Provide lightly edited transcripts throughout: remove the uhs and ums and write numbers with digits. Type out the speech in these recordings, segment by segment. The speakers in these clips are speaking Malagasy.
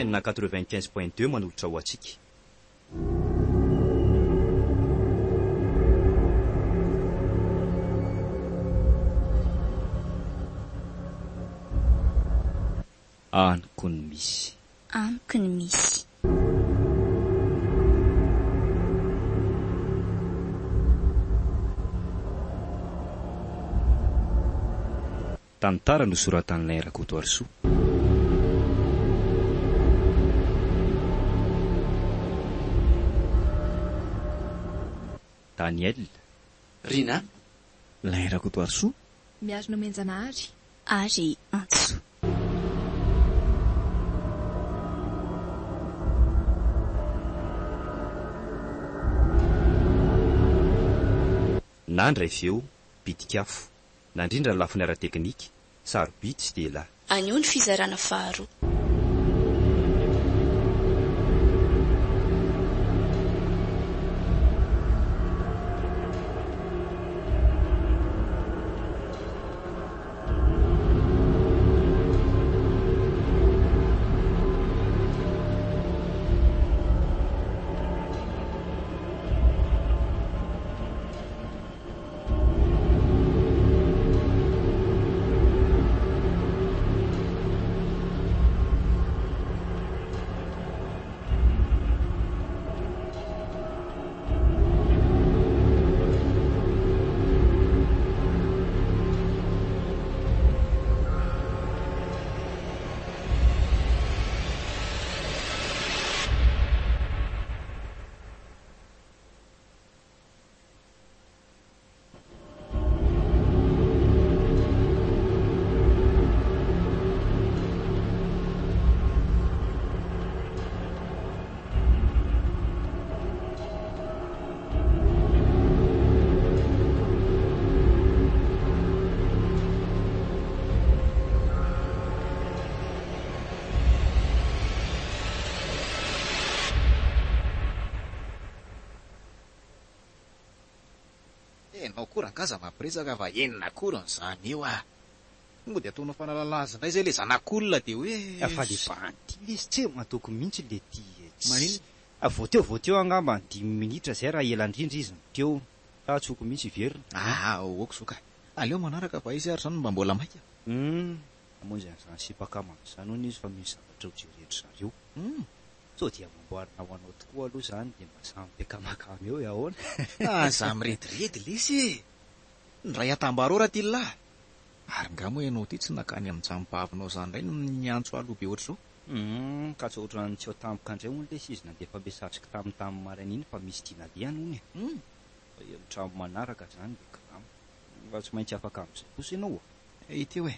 Chaîne 95.2 manolotra ho antsika. Amiko ny misy. Amiko ny misy. Tantara nosoratan'i Lain Rakotoarisoa. Daniel. Rinah. Lain Rakotoarisoa. Miary Nomenjanahary. Ary Antso. Nandray feo, pitik'afo. Nandrindra ny lafiny ara-teknika, sarobidy sy dia lahy. Anio ny fizarana faharoa. Enao koa rangaha aza mampiresaka fa inona akoriny izany io ah! Mody ataonao fanalana azy indray izay ilay zanak'olona dia hoe. Fa le bandy lesy tsy matoky mihitsy le ty e! Maninona? Vao teo vao teo angamba ny dimy minitra izay raha ela indrindra izy no teo. Fa tsy hoko mihitsy hiverina. Ah ok zo ka! Aleo manaraka fa izy ary izany mba mbola maika. Hum! Hamonjy an'izany sipa akamany izany hono izy fa misy zavatra ho jeren-dry zareo. Hum! Sao dia amboarina ho anao tokoa aloha izany dia mba samy be kamakama eo e ahoana? Aza mirediredy lesy e! Ny ray atambaro ra ty lah! Ary nga moa ianao ty tsy nakany amin'ny jam-bavinao zany indray no niantso aloha be ohatr'izao? Humm ka tsy ohatran'ny tsy ao tampoka indray hono lesy izy nandefa message-ko tamin'ny tamin'ny maraina iny fa misy tiana alehany hono e! Humm! Fa eo amin'ny trano manaraka izany dia karama. Fa tsy maintsy afaka amin'izay kosa ianao a! Ity eo e!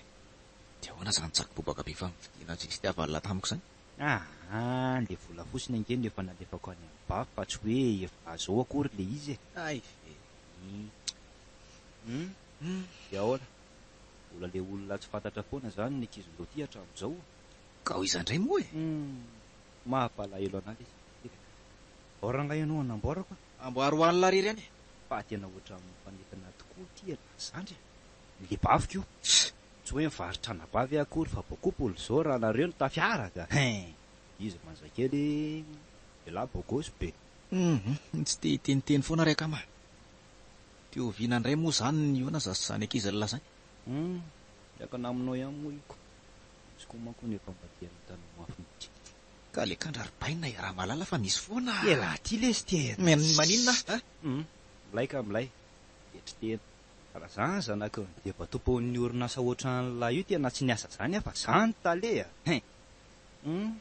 Dia ahoana izany tsaky bobaka be fa mividiana zesty avalona tamiko izany? Aa le vola fotsiny ange no efa nalefako any amin'ny baf fa tsy hoe efa azao akory le izy e! Hay ve! Hum dia ahoana? Mbola le olona tsy fantatra foana zany ny ankizin'ireo ty hatramin'izao? Ka ho iza indray moa e? Hum mampalahelo anah lesy tanteraka. Ao rangahy ianao hanamboarako a! Amboary ho an'lah rery any e! Fa tena ohatran'ny mifanentana tokoa ity ialahy zandry a! Le bafiko io! Tsy hoe mivarotra anabavy aho akory fa beaucoup pour zao raha nareo no tafiaraka hein! Izy manja kely elah beau gosse be. Hum tsy te hiteniteny foana ry akama a! De oviana indray moa zany ny nihaona za sy zany ankizy lahy zany? Hum miakana aminao ihany moa io ko! Izy koa manko hono efa mba te hahita anao mafy mihitsy. Ka le kandra ry bainina iaraha-mahalala fa misy foana a! Elah ty lesy ty e! Maninona a? Hum milay ka milay! Mietry tena. Raha zany zanaky ny deba tompon'ny orinasa ohatran'lah io tena tsy niasa zany aho fa zany tale a! Hein! Hum!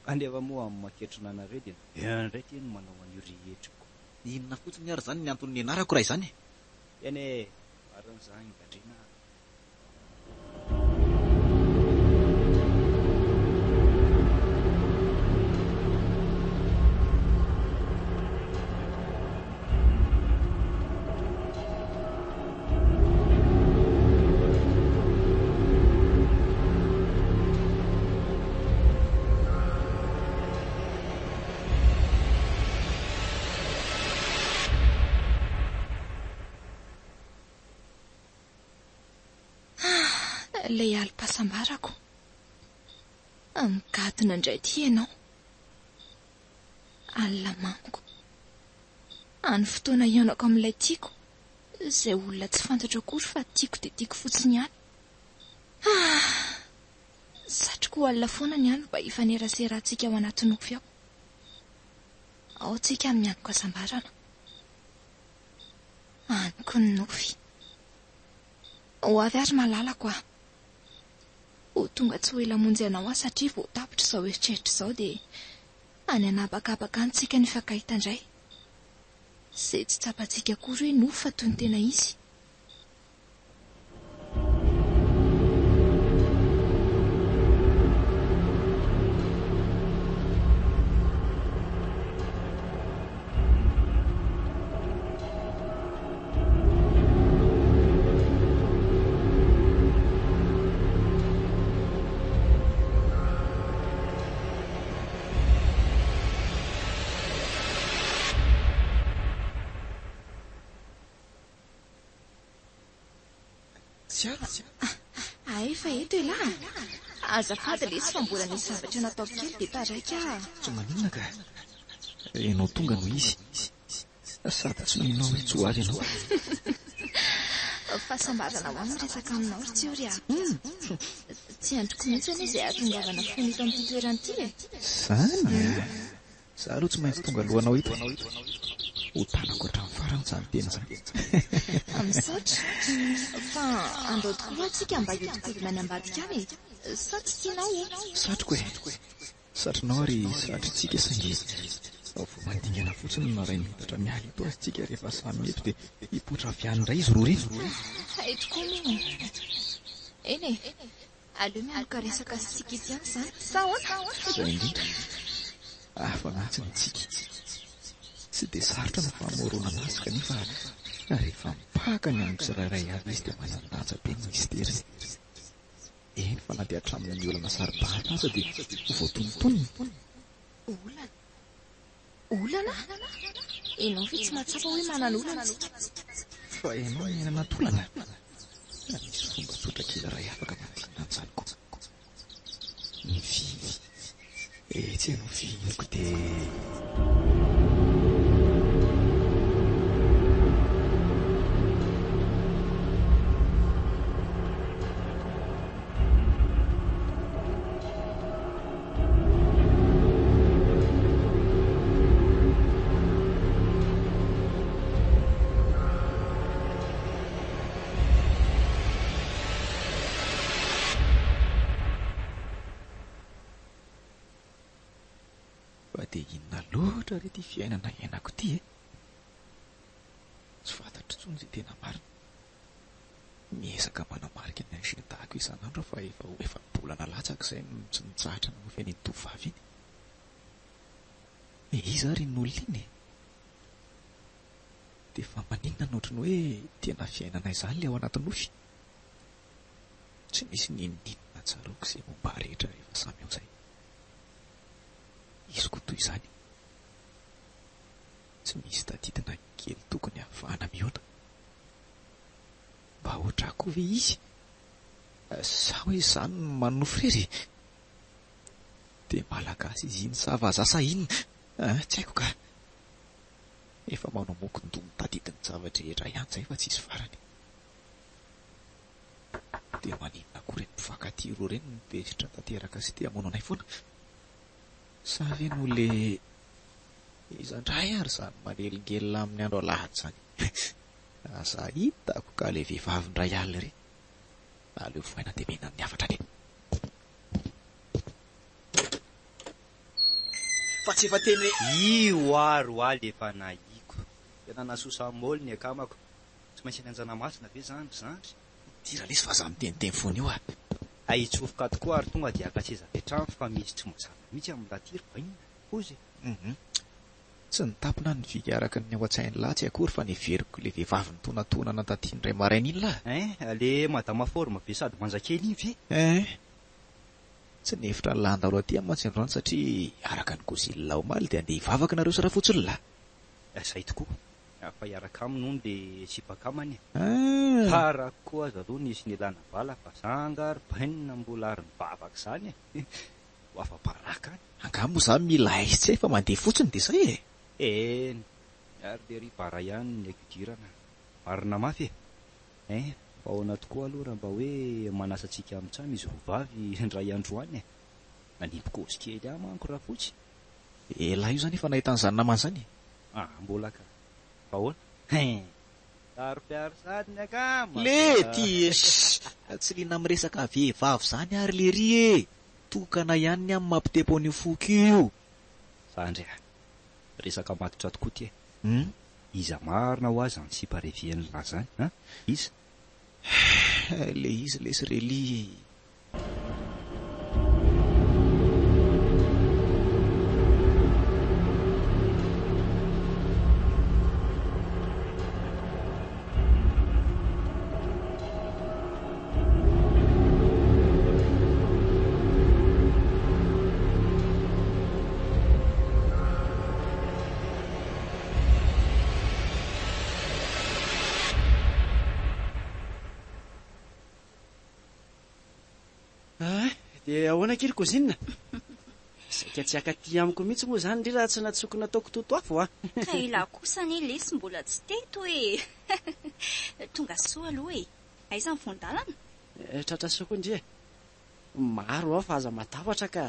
Kanefa moa amin'ny maketrona anareo dia nareo indray ty no manao an'io rehetra io ko! Inona fotsiny ary izany ny antony nianarako raha izany e? Eny e! Marina izany Gandrina a! Ah, ilay alim-pahasambarako. Migadona indray ity ianao. Alina mamiko. Any fotoana hihaonako amin'ilay tiako, izay olona tsy fantatro akory fa tiako dia tiako fotsiny ihany. Ah! Satriko ho alina foana ny andro mba hifaneraserantsika ao anaty nofy ao. Ao tsika mianoka hasambarana. Amiko ny nofy. Ho avy ary malalako ah. Ho tonga tsy ho ela hamonjy anao aho satria vao tapitra izao eritreritra izao dia any an'habakabaka any tsika no hifankahita indray. Izay tsy tsapantsika akory hoe nofy fa toy ny tena izy. Hay fa eto elah a! Azafady lesy fa mbola nisy zavatra nataoko kely dia taraiky aho. Tsy maninona ka! Ianao tonga no izy. Sady tsy mino aho hoe tsy ho avy ianao. Fahasambarana ho ahy miresaka aminao ry Tsiory a! Tsy andriko mihitsy anie izay hahatongavana fony eto amin'ity toerana ity e! Izany a! Za aloha tsy maintsy tonga alohanao eto e! Ho tanako hatramin'ny farany izany teny izany. Misaotra. Fa andao tokoa hoa tsika mba hiodikodina any ambadika any e! Sa tsy tianao o? Satriko e! Satrinao ary satrintsika saingy vao mandingana fotsiny no narahi-metatra miala eto aza tsika rehefa samy eto dia hipoitra avy any indray izy roa ireto. Hay tokoa moa. Eny e, aleo mianoka resaka sy tsiky ety ihany izany, sa ahoana? Izay indrindra. Hafa mihitsy ny tsiky. Tsy dia sarotra ny famoronana azy kanefa rehefa mipaka ny amin'ny tsirairay avy izy dia manan-danja be ny misteriny. Eny fa na dia hatramin'ny olana saro-bahana aza dia ho voatonontonona. Olana? Olana? Ianao ve tsy mahatsapa hoe manana olana isika? Fa ianao miaina anaty olana? Misy fomba tsotra kely iray afaka manadino an'izany koa. Ny vy. Etsy ianao fihiniko dia. Fa dia inona loatra re ity fiainana iainako ity e? Tsy fantatro intsony izay tena marina. Miezaka manamarika ny agenda-ko isan'andro aho fa efa ho efa-bolana latsaka izay no tsy nitsahatra nanofy an'iny tovovavy iny. E iza ary iny olona iny e? Dia fa maninona no ohatran'ny hoe tena fiainana izany ilay ao anaty nofy? Tsy misy n'inon'inona tsaroako izay momba ahy rehetra rehefa samy ao izay. Izy koa toy izany. Tsy misy tadidina kely tokony hahafahana mihaona. Mba ohatr'ahy koa ve izy? Sa hoe izaho no manonofy irery e? Dia malagasy izy iny sa vazaha sa inona? Tsy haiko ka. Efa manao mokon-doha mitadidy ny zava-drehetra ihany izay fa tsisy farany. Dia maninona koa ireny mpifankatia roa ireny no tezitra tanteraka sy te hamono anay foana? Sa ve noho le iza indray ary izany manelingelina amin'ny andro alahady izany? Aza hitako ka le vehivavy indray alina iry. Aleo vohaina dia mena amin'ny hafatra any. Fa tsy efa teny hoe. Io ary hoa le efa nahiko. Tena nasosa moly ny akamako. Tsy maintsy any Anjanamasina ve zany ry zandry? Midira lesy fa aza miteniteny foana eo a! Hay hitsofoka tokoa ary tonga dia haka seza avy hatrany fa misy tsy mazava mihitsy amin'ny lahy ity ry bainina. Hozy e! Hum. Tsy nitapina ny vika araka ny ao an-tsain'lah tsy akory fa neveriko ilay vehivavy nitonantonana taty indray maraina iny lah. Hein? Le madama forme be sady manja kely iny ve? Hein. Tsy nihevitra an'lah handalo aty aho mantsy androany satria araka ny kôzin'lah omaly dia handeha hivavaka nareo sy rafotsiny lah. Zay tokoa. Fa hiaraka aminy hono le sipa akamany e. Ah! Tsara koa aza aloha nisy nilana bala fa za angaha ry bainina mbola ary nivavaka izany e! Ho afa-baraka any. Angaha moa izany mila aiza tsy hay fa mandeha fotsiny dia izay e! Eny, ary dia ry bara ihany ny haiko idirana. Marina mafy e! Hein, fa ahoana tokoa aloha raha mba hoe manasa antsika amin'ny trano izy roa vavy indray andro any e! Nanipy kôzy kely ahy manko Rafotsy. Elah io izany efa nahita an'izany namana izany e! Ah, mbola ka. Fa ahoana? Hein! Saro-piaro sady ny akama ka! Lety e! Tsy liana amin'ny resaka vehivavy izany ary lery e! Tokana ihany ny amin'ny mampitepo an'io foko io! Zandry a! Resaka matotra tokoa ty e! Iza marina hoa zany sipa revien'lah zany an? Iza? Le izy lesy Relly. Ah, dia ahoana akia ry cousine? Saika tsy haka aty amiko mihitsy moa izany ndry raha tsy natsoko nataoko totoafo a! Ka elah kosa anie lesy mbola tsy teto e! Tonga soa aloha e! Aiza ny voan-dalana? Tratra soa koa ndry e! Maro ao fa aza matahotra ka!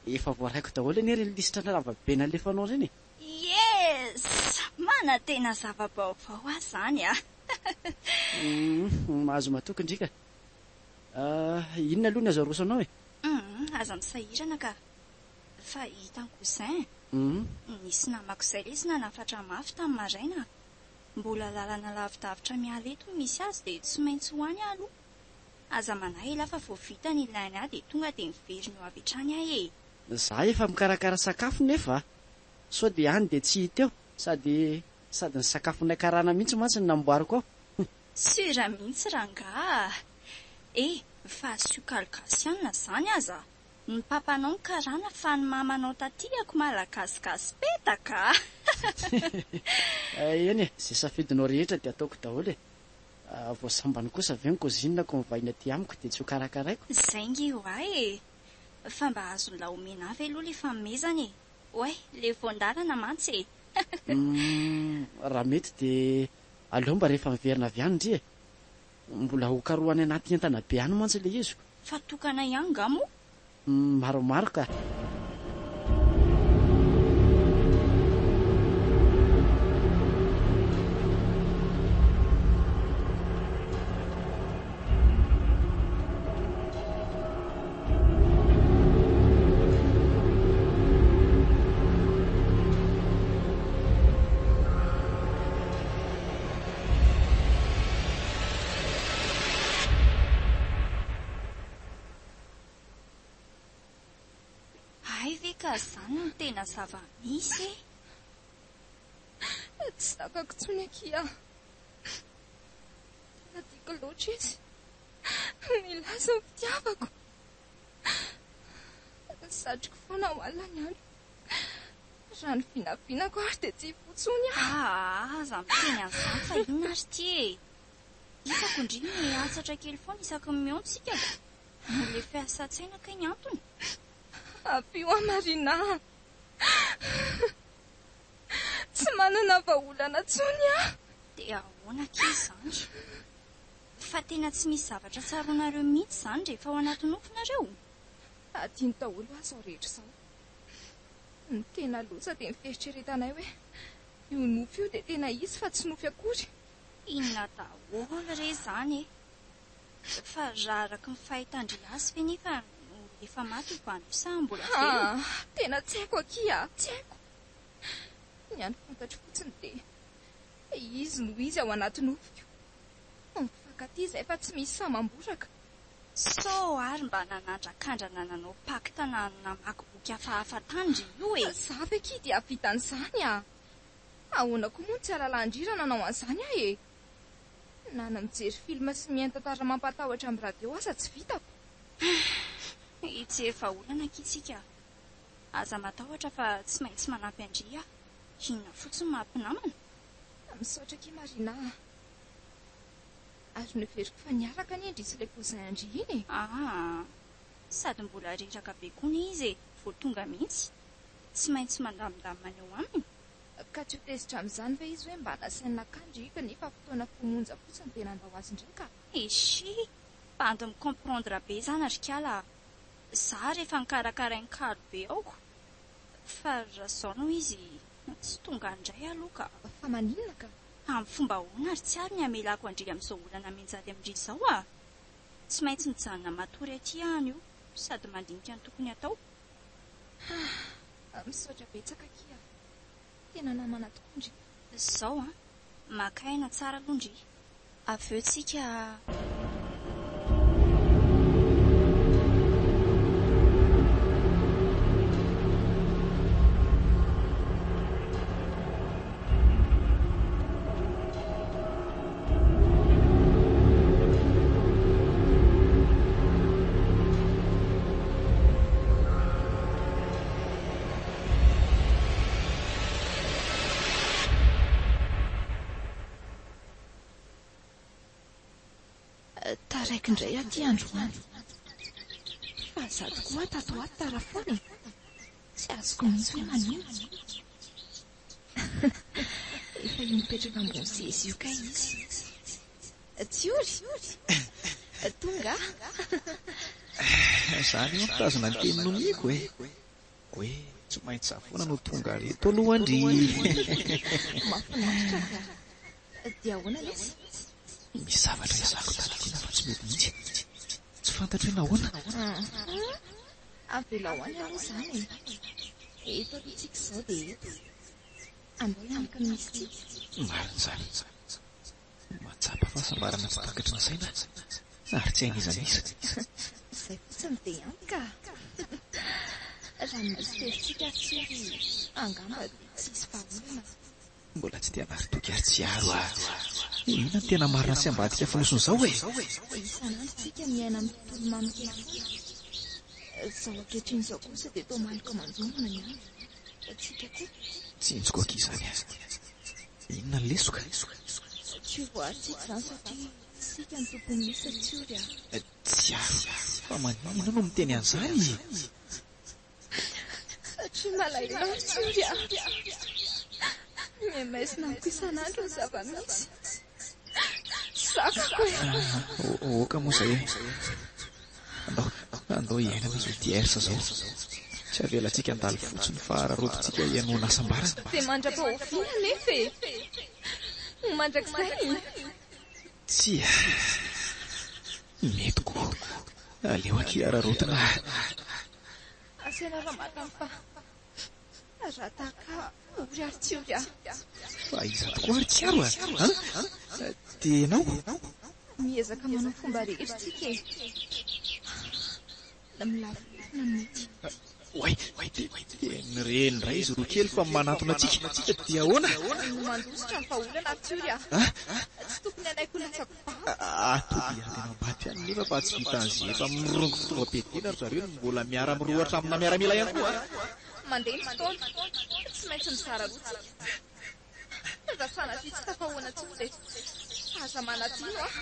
Efa voaraiko daholo anie ireny lisitra lavabe nalefanao ireny e! Yes! Manantena zava-baovao aho izany a! Humm, mahazo matoky ndry ka! Inona aloha ny azo aroso anao e? Humm, aza misahirana ka! Fa hitan'i cousin, nisy namako izay lesy nanafatra mafy tamin'ny maraina. Mbola lalana lavidavitra miala eto no misy azy dia tsy maintsy ho any aho aloha. Aza manahy elah fa vao vita ny ilainy ahy dia tonga dia miverina eo avy hatrany aho e! Za efa mikarakara sakafo nefa a! Sao dia any dia tsy hita eo, sady sady ny sakafonay karana mihitsy mantsy no namboariko ao. Sur mihitsy rangaha a! Eh! Fa asio kaly gasy ihany na zany aza! Ny papanao ny karana fa ny mamanao taty ako malagasy gasy petaka a! Eny e! Izay safidinao rehetra dia ataoko daholo e! Vao sambany kosa ve ny cousine-ko mivahiny aty amiko dia tsy ho karakaraiko? Zay nge oa e! Fa mba azon'la omena ahy ve aloha le fanomezana e? Oay, le voan-dalana mantsy e! Humm, raha mety dia aleo mba rehefa miverina avy any ndry e! Mbola ho karohany anaty entana be any mantsy ilay iziko. Fa tokana ihany nga moa? Maromaro ka. Hay ve ka zany no tena zava-misy e! Tsy zakako intsony akia a! Tena tiako loatra izy. Milaza ny fitiavako. Satriko foana ho alina ny andro. Raha ny vinavinako ary dia tsy hifoha intsony aho. Aa aza miteny an'izany fa inona ary ity e! Hitako ndry mihatsatra kely foana isaky ny mihaona isika ka! Noho ilay fiasan-tsaina kay ny antony. Ampio aho Marina a! Tsy manana vahaolana intsony aho. Dia ahoana akia izany? Fa tena tsy misy zavatra tsaroanareo mihitsy izany rehefa ao anaty nofy nareo? Adino daholo aho izao rehetra izao. Ny tena loza dia ny fieritreretanay hoe io nofy io dia tena izy fa tsy nofy akory. Inona daholo re izany e? Fa raha araka ny fahitan-dry azy ve nefa efa maty io bandy io sa mbola velona? Ah, tena tsy haiko akia a, tsy haiko. Ny hany fantatro fotsiny dia izy no izy ao anaty nofiko. Mifankatia izahay fa tsy misy sahy mamboraka. Sao ary mba nanandrakandrana nanao pacte na namaky boky hafahafa tany ry io e! Za ve akia dia hahavita an'izany a! Ahoana koa moa no tsy hahalalan-dry raha nanao an'izany aho e! Na ny mijery film sy mihaino tantara mampatahotra amin'ny radio aza tsy vitako. Hijery vahaolana akia tsika. Aza matahotra fa tsy maintsy manampy an-dry aho. Inona fotsiny maha mpinamana? Misaotra akia Marina a! Ary noheveriko fa niaraka anie ndry sy ilay cousin an-dry iny e! Aa! Sady mbola reraka be koa anie izy e, vao tonga mihitsy. Tsy maintsy mandamindamina ny eo aminy. Ka tsy ho tezitra amin'izany ve izy hoe mba nasainy nakandry i kanefa fotoana fohy monja fotsiny dia nandao azy indray ka. Eshi! Bandy mi-comprendre be zany ry kala a! Za rehefa nokarakarain'i Kalo be aoko. Fa raha zao no izy, tsy tonga indray aloha ka. Fa maninona ka? Amin'ny fomba ahoana ry Tsiaro ny hamelako an-dry amin'izao olana mianjady amin-dry izao a? Tsy maintsy mijanona matory aty aho anio sady mandinika ny tokony hatao. Ah, misaotra betsaka akia. Tena namana tokoa ndry. Zao an, maka aina tsara aloha ndry. Avy eo tsika. Taraiky indray aho ity androany. Fa za tokoa tato ho ato tara foana e. Tsy azoko mihitsy hoe maninona. Efa io mipetraka ambony seza io kay izy. Tsiory! Tonga aho. Za anie mitazona ny teny nomeko e. Hoe tsy maintsy za foana no tonga eto aloha ndry. Mahafinaritra ka. Dia ahoana lesy? Misy zavatra ezahako tadidiana fa tsy mety mihitsy. Tsy fantatro hoe nahoana. Avelao any aloha izany e. Eto aloha tsika izao dia eto. Andao hianaka ny misy tsika. Marina izany. Mahatsapa fahasambarana tsy takatry ny saina ary tsy hain'iza n'iza. Izay fotsiny dia ampy ka. Raha ny misy tery-tsika ary tsy ry angamba dia tsy hisy vahaolana. Mbola tsy te hanary toky ary tsy hiaro aho. Inona no tena marina sy ambadika fonosin'izao e? Isan'andro tsika miaina amin'ny tontolo mamy kely foana. Izao ankehitriny izao kosa dia toa maloka manjombona ny andro. Tsika koa. Tsinjoko akia izany a. Inona ny lesoka? Tsy ho voarintsika izany satria isika no tompon'ny nosy ry Tsiory a. Tsy aro. Fa maninona ianao no miteny an'izany e? Satria malahelo aho ry Tsiory a. Mihamaizina amiko isan'andro ny zava-misy. Tsy zakako e. Aoka moa izay e. Andao, andao hiainana izao diers izao. Tsy avelantsika handalo fotsiny fa araraotintsika hihainoana hasambarana. Dia mandra-pahoviana anefa e? Ho mandrakizay? Tsia. Mety koa. Aleo akia araraotina. Asaina ramatany fa raha tahaka ory ary tsy ory aho. Fa iza tokoa ary tsy aro a? An? Dia ianao? Miezaka manao fomba rehetra tsika e. Milavo lefona no mety. Oay, dia nireny indray izy roa kely fa manantona antsika. Dia ahoana? No mandositra ny vahaolana ary tsy ory aho. Tsy tokony hanaiky ho lasa mpivavaka. Atody hiady any ambadika any nefa fa tsy vitan'izay efa mirongo fitaovam-piadiana ry zareo no mbola miara-mirohotra amina miaramila ihany koa. Mandeha ny fotoana. Tsy maintsy mizara roa tsika. Raha sanatria tsy tafahoana intsony dia aza manadino aho.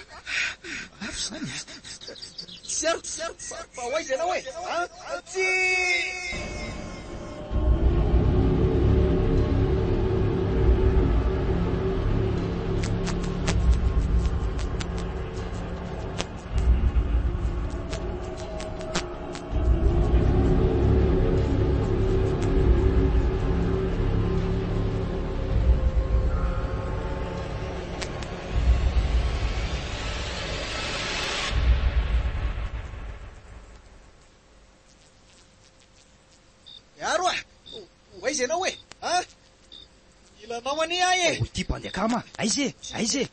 Mafy izany a! Tsy ariko fa ho aiza ianao e? An? Tsy. Miaro a! Ho aiza ianao e? A! Mila anao anie aho e! Ô ity bandy akama a! Aiza e? Aiza e?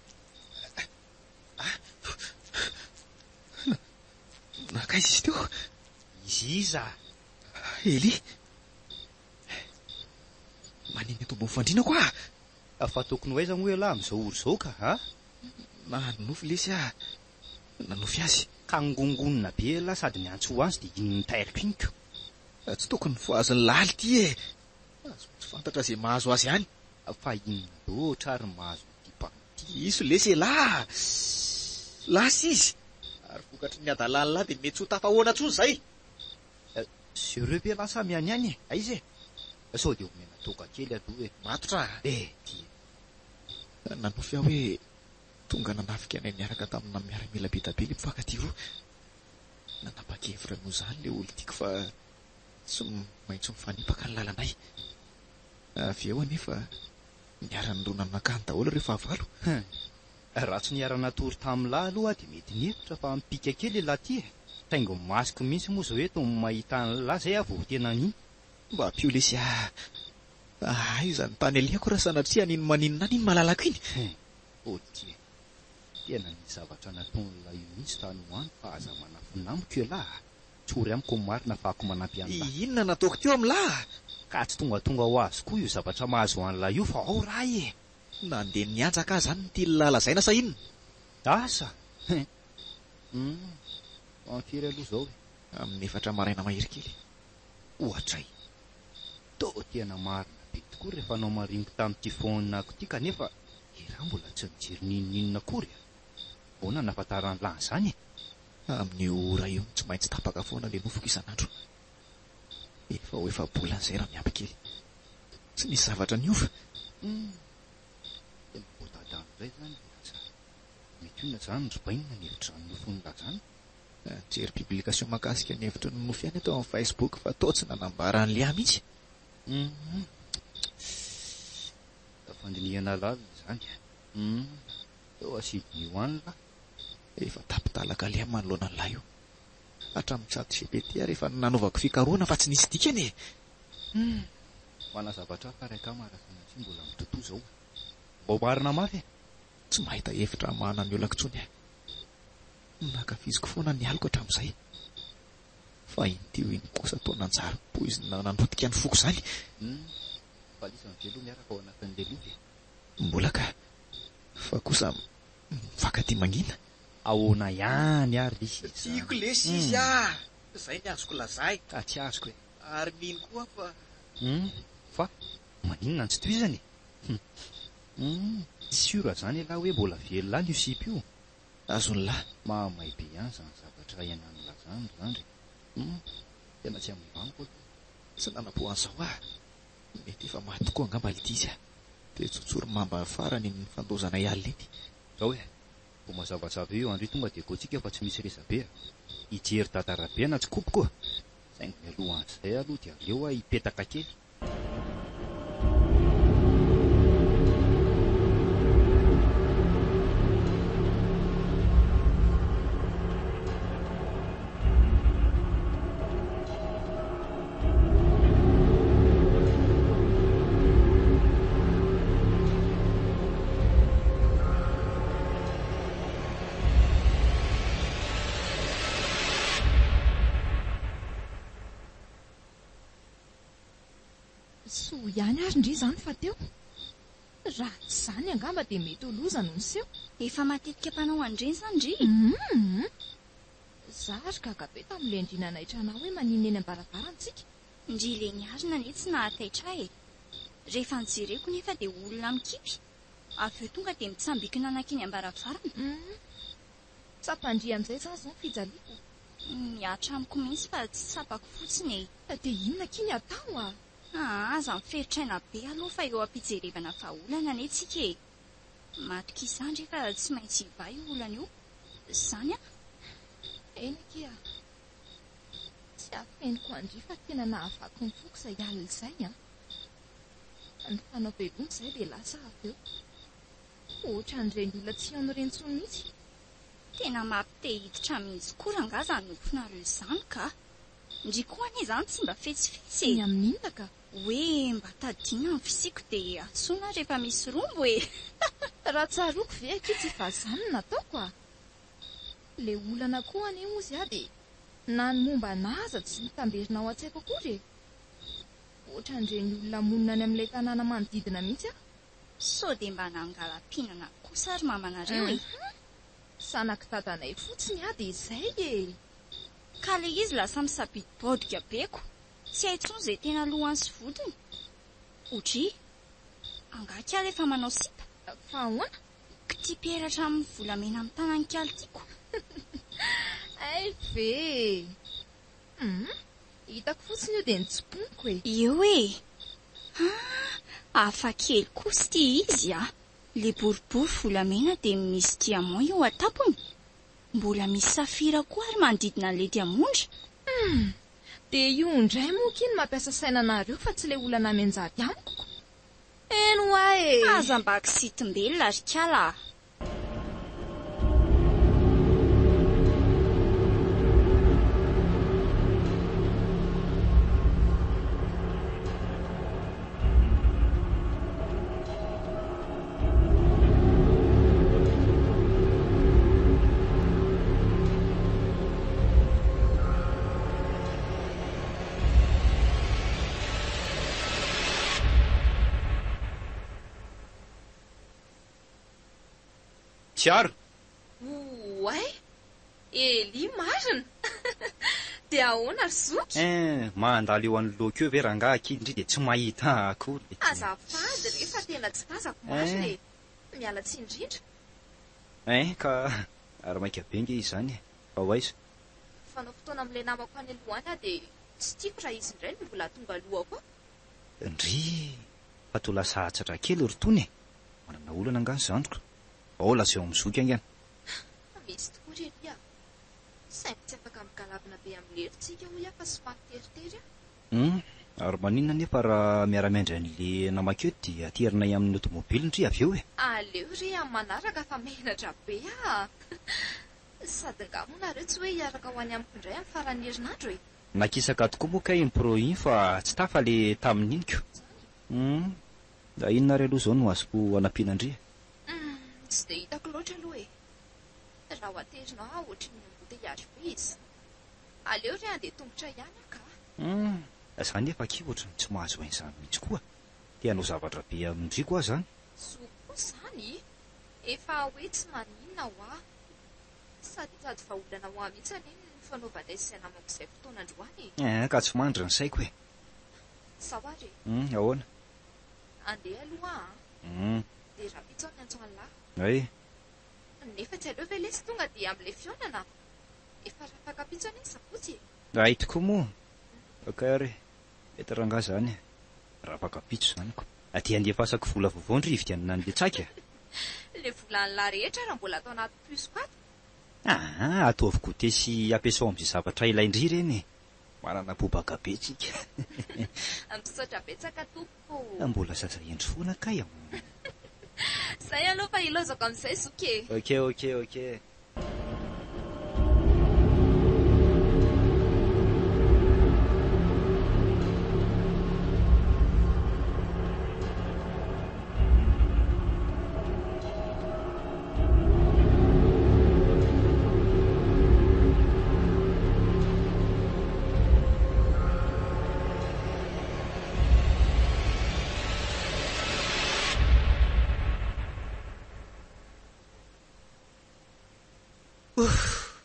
Nankaiza izy teo? Izy iza? Elia. Manina eto ambony fandriana koa ah! Fa tokony ho aiza moa ialahy amin'izao ora izao ka a? Nanonofy lesy ah! Nanofy azy. Ka ngongonona be ialahy sady niantso ho azy dia iny notairiko iny ko. Tsy tokony vohazon'ny laly ity e! Aza tsy fantatra izay mahazo azy any. Fa inona loatra ary mahazo an'ity bandy ity? Diso lesy elah a! Lasa izy! Ary vokatry ny hadalan'lah dia mety tsy ho tafahoana intsony izay! Sérieux ve lasa miany any e? Aiza e? Sao dia omena toaka kely aloha e. Matotra a! Eh, dia. Nanofy aho hoe tonga nanafika anay niaraka tamina miaramila be da be ilay mpifankatia roa. Nanapa-kevitra noho izany ilay olon-tiako fa tsy maintsy mifanipaka ny lalanay. Avy eo anefa niara-nirona nankany daholo ireo fahavalo. Hum. Raha tsy niara-natory tamin'lah aloha aho dia mety nihevitra fa mipika kely ialahy ity e. Saingy ny masoko mihitsy moa izao eto no mahita an'lah izay aho vao tena nino. Mba ampio lesy ah. Aiza ny tany alehako raha sanatria an'iny maninona any iny malalako iny? Hum. Ok. Tena nisy zavatra nataon'lah io mihitsy tany ho any fa aza manafina amiko ialahy a. Tsory amiko ny marina afahako manampy an'lah. Inona nataoko teo amin'lah? Ka tsy tongatonga ho azy koa io zavatra mahazo an'lah io fa ao raha e! Nandeha nianjaka aho zany ny tian'lah lazaina sa inona? Asa! Hum! Fa firy aloha izao e? Amin'ny efatra maraina mahery kely. Ohatray! Toa tena marina be tokoa rehefa nomariniko tamin'ity phone-ko ity kanefa elah mbola tsy nijery n'inon'inona akory a! Ahoana no nahafantaran'lah an'izany e? Amin'io ora io no tsy maintsy tapaka foana ilay nofiko isan'andro. Efa ho efa-bolana izay raha miampy kely. Tsy nisy zavatra niova. Humm. Tena voadadano indray izany ilay asa. Mety inona izany ry bainina ny hevitr'izany nofin'lah izany? Nijery publication mahakasika ny hevitry ny nofy ihany aho tao amin'ny Facebook fa toa tsy nanambara an'i Léa mihitsy. Humm. Fandinihana lalina izany. Humm. Toa asidin'io any lah. Efa tapi-dalaka Léa manoloana an'lah io. Hatramin'ny chat GPT ary efa nanaovako fikarohana fa tsy nisy dikany e! Humm. Manazava hafa ry akama raha sanatria mbola mitotoa izao. Mba oharina mafy e! Tsy mahita hevitra hamahana ny olako intsony aho. Nankafiziko foana ny aliko hatramin'izay. Fa iny teo iny kosa toa nanjary poizina nanotika ny foko izany. Humm. Valizany ve aloha miaraka ao anatin'ilay lova e? Mbola ka. Fa kosa mifankatia mangina. Ahoana ihany ary lesy izany. Tiako lesy izy ah! Zay ny azoko lazaina. Ka tsy azoko e. Ary mino koa aho fa. Hum, fa maninona no tsy tohizana e? Hum, tsy sûr zany ialahy hoe mbola velona any io sipa io. Azon'lah. Mahamay be ihany zany zavatra iainan'lah zany ry zandry e. Hum, tena tsy hamaivaniko aloha. Tsy nanam-po an'izao aho. Mety efa maty tokoa angamba ilty izy ah. Dia tsotsory mamba farany iny nifandozanay alina iny. Zao e. Vao mazavazava eo Andry tonga dia gotsika fa tsy misy resabe a! Hijery dada Rabe na tsy kopiko a! Saingy mialohan'izay aloha dia aleo aho hipetaka kely. Soa ihany ary ndry izany fa teo. Raha tsy izany angamba dia mety ho loza no niseho. Efa matetika mpanao an'ireny izany ndry? Humm. Za ary gaga be tamin'ilay ndry nanaitra anah hoe maninona eny am-baravarana tsika. Ndry le niarina anie tsy nahataitra ahy e. Rehefa nojereko nefa dia olona mikipy, avy eo tonga dia mitsambikina nankeny am-baravarana. Humm. Tsapan-dry amin'izay izany izao ny fijaliako. Mihatra amiko mihitsy fa tsy tsapako fotsiny e. Dia inona akia ny atao a? Aa aza miferitr'aina be aloha fa eo am-pijerevana vahaolana anie tsika e. Matokisa ndry fa tsy maintsy hivaha io olana io. Zany an! Eny akia a! Tsy afeniko an-dry fa tena nahavaky ny foko izay alina izay an! Nifanao veloma izay dia lasa avy eo. Ohatran'ireny olona tsy hihaona ireny intsony mihitsy. Tena mampite hiditra mihitsy koa rangaha izany nofinareo izany ka! Ndry koa anie izany tsy mba fetsifetsy e! Ny amin'inona ka? Hoe mba tadiana ny fisiako dia antsoina aho rehefa misy rombo e! Raha tsaroako ve akia tsy fa zany no nataoko a! Le olana koa anie ozy aho dia na ny momba anah aza tsy mitamberina ao an-tsaiko akory e! Ohatran'ireny olona monina any amin'ilay tanàna manodidina mihitsy aho. Sao dia mba nangala-pihinana kosa ary mamanareo e! Zanak'i dadanay fotsiny aho dia izay e! Ka le izy lasa misabidy-baodika be ko! Tsy hay intsony izay tena lohany sy vodiny. Odry! Angaha k'ala efa manao sipa? Fa ahoana? K'ty peratra amin'ny volamena amin'ny tanan'i k'ala tiako. Hay ve e! Hum! Hitako fotsiny io dia nitsimponiko e. Eo e! Ah, hafa kely kosa ity izy a! Le boribory volamena dia misy diamant eo an-tampony. Mbola misy safira koa ary manodidina an'ilay diamondra. Hum! Dia io indray moa akia no mampiasa saina anareo fa tsy ilay olana mianjady amiko ko! Eny hoa e! Aza mba kisitim-belona ry kala a! Tsiaro! Oay! Elia marina! Dia ahoana ry zoky? Hein, mandalo eo anoloako eo ve rangaha akia ndry dia tsy mahita akory e. Azafady re fa tena tsy tazako marina e. Miala tsiny indrindra. Hein, ka ary maika be nge izany e. Fa ho aiza? Mifanao fotoana amin'ilay namako any aloha any aho dia tsy tiako raha izy indray no mbola tonga aloha koa. Ndry! Fa toa lasa hatsatra kely ry Tony e! Manana olana angaha ny zandriko? Ao lazao amin'ny zoky haingana. Misy tokoa ry Elia a! Saingy tsy afaka migalabona be amin'i lery tsika hoy aho fa somary teritery aho. Hum, ary maninona anefa raha miara-miandry an'le namako eto dia aterinay amin'ny automobile ndry avy eo e! Aleo re amin'ny manaraka fa menatra be aho a! Sady nga moa nareo tsy hoe hiaraka ho any amiko indray amin'ny faran'ny herinandro e! Nakisaka tokoa moa kay iny pro iny fa tsy tafa le tamin'iny ko! Hum, da inona ary aloha izao no azoko anampiana an-dry e? Hum, tsy dia hitako loatra aloha e! Raha ho aterinao aho ohatry ny embouteillage be izany. Aleo re handeha tongotra ihany aho ka. Hum, za nefa akia ohatry ny tsy mahazo an'izany mihitsy koa. Te hanao zavatra be amin-dry koa aho izany. Zo koa izany? Efa hoe tsy maninona hoa. Sady hitady vahaolana ho ahy mihitsy anie ny fanaovanay sy izay namako izay fotoana androany e. Eeh, ka tsy mandry ny saiko e. Sao ary e. Hum, ahoana? Andeha aloha aho an. Hum. Dia rahampitso aho miantso an'lah. Hay. Nefa tsy aleo ve lesy tonga dia amin'ilay fihaonana? Efa rafakampitso anie ny sabotsy e! Hay tokoa moa! Ok ary e! Mety rangaha izany e! Rafakampitso izany ko! Aty andefasako vola vaovao ndry hividianana an'ilay tsaky a! Ilay volan'lah rehetra ary mbola ato anaty puce-ko ato. Aa! Ataovy goûter sy ampiasao amin'izay zavatra ilain-dry ireny e! Manana bobaka be tsika. Misaotra betsaka tompoko ô! Mbola zaza hendry foana kay an! Zay aloha fa ilaozako amin'izay zoky e! Ok ok ok. Ouff!